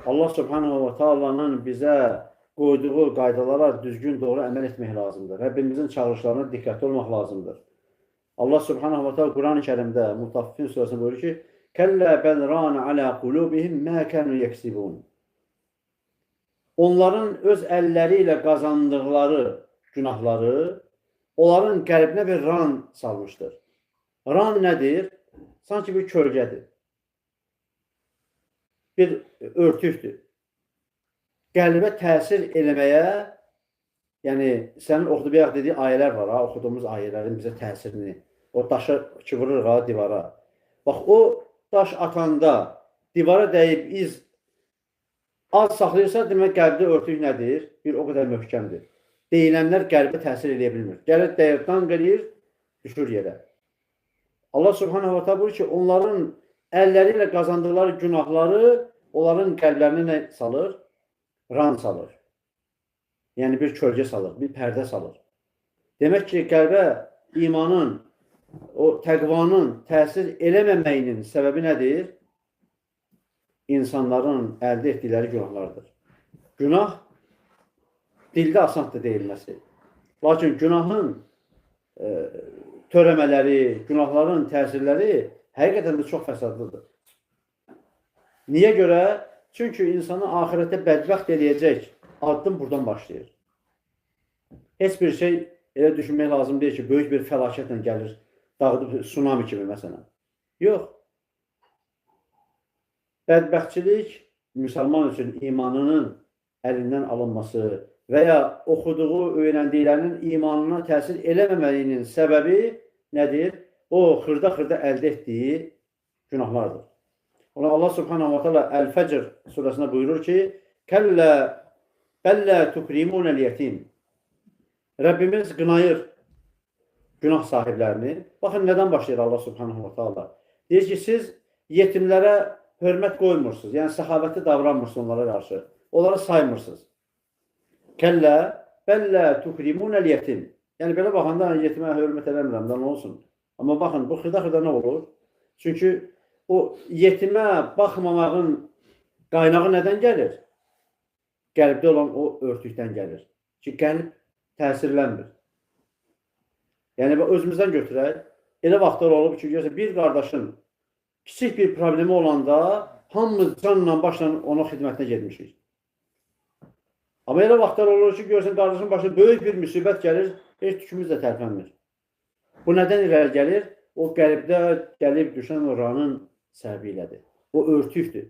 Allah Subhanahu ve Taala'nın bizə qoyduğu qaydalara düzgün, doğru əməl etmək lazımdır. Rəbbimizin çağırışlarına diqqətli olmaq lazımdır. Allah Subhanahu ve Taala Quran-ı Kərimdə Mutaffifin surəsində buyurur ki: "Kəllə bəl rana alə qulubihim mə kanu yeksibun." Onların öz əlləri ilə qazandıqları günahları onların qəlbinə bir ran salmışdır. Ran nədir? Sanki bir kölgədir. Bir örtükdür. Qəlbə təsir eləməyə, yəni sənin oxuduğu bayaq dediyi ayələr var ha, oxuduğumuz ayələrin bizə təsirini. O daşa ki vururuq ha divara. Bax o daş atanda divara dəyib iz az saxlayırsa, demək qəlbdə örtük nədir? Bir o qədər möhkəmdir. Deyilənlər qəlbə təsir eləyə bilmir. Gəlir, dəyir, danq eləyir, düşür yerə. Allah Subhanahu wa Taala buyurur ki, onların əlləri ilə qazandıqları günahları onların qəlblərinə nə salır? Ran salır. Yəni bir kölgə salır, bir pərdə salır. Demək ki, qəlbə imanın, o təqvanın təsir eləməməyinin səbəbi nədir? İnsanların əldə etdikləri günahlardır. Günah dildə asandır deyilməsi. Lakin günahın törəmələri, günahların təsirləri həqiqətən də çox fəsadlıdır. Niyə görə? Çünki insanı axirətdə bədbəxt eləyəcək addım buradan başlayır. Heç bir şey elə düşünmək lazım deyil ki, böyük bir fəlakətlə gəlir, dağıdıb tsunami kimi məsələn. Yox. Bədbəxtçilik müsəlman üçün imanının əlindən alınması və ya oxuduğu, öyrəndiklərinin imanına təsir eləməməyinin səbəbi nədir? O xırda-xırda əldə etdiyi günahlardır. Ona Allah Subhanahu wa Taala Əl-Fəcr surəsində buyurur ki: "Kəllə bəllə tukrimunel yetim." Rəbbimiz qınayır günah sahiblərini. Baxın nədən başlayır Allah Subhanahu wa Taala. Deyir ki, siz yetimlərə hörmət qoymursunuz. Yəni səxavətli davranmırsınız onlara qarşı. Onları saymırsınız. Kəllə bəllə tukrimunel yetim. Yəni belə baxanda yetimə hörmət eləmirəm də nə olsun? Amma baxın bu xırda-xırda nə olur? Çünki o yetimə baxmamağın qaynağı nədən gəlir? Qəlbdə olan o örtükdən gəlir. Ki, qəlb təsirlənmir. Yəni özümüzdən götürək. Elə vaxtlar olub ki, görürsən, bir qardaşın kiçik bir problemi olanda hamımız canla başla onun xidmətinə getmişik. Amma elə vaxtlar olur ki, görürsən, qardaşın başına böyük bir müsibət gəlir, heç tükümüz də tərpənmir. Bu nədən irəli gəlir? O qəlbdə gəlib düşən o ranın səbəbi ilədir. O örtükdür.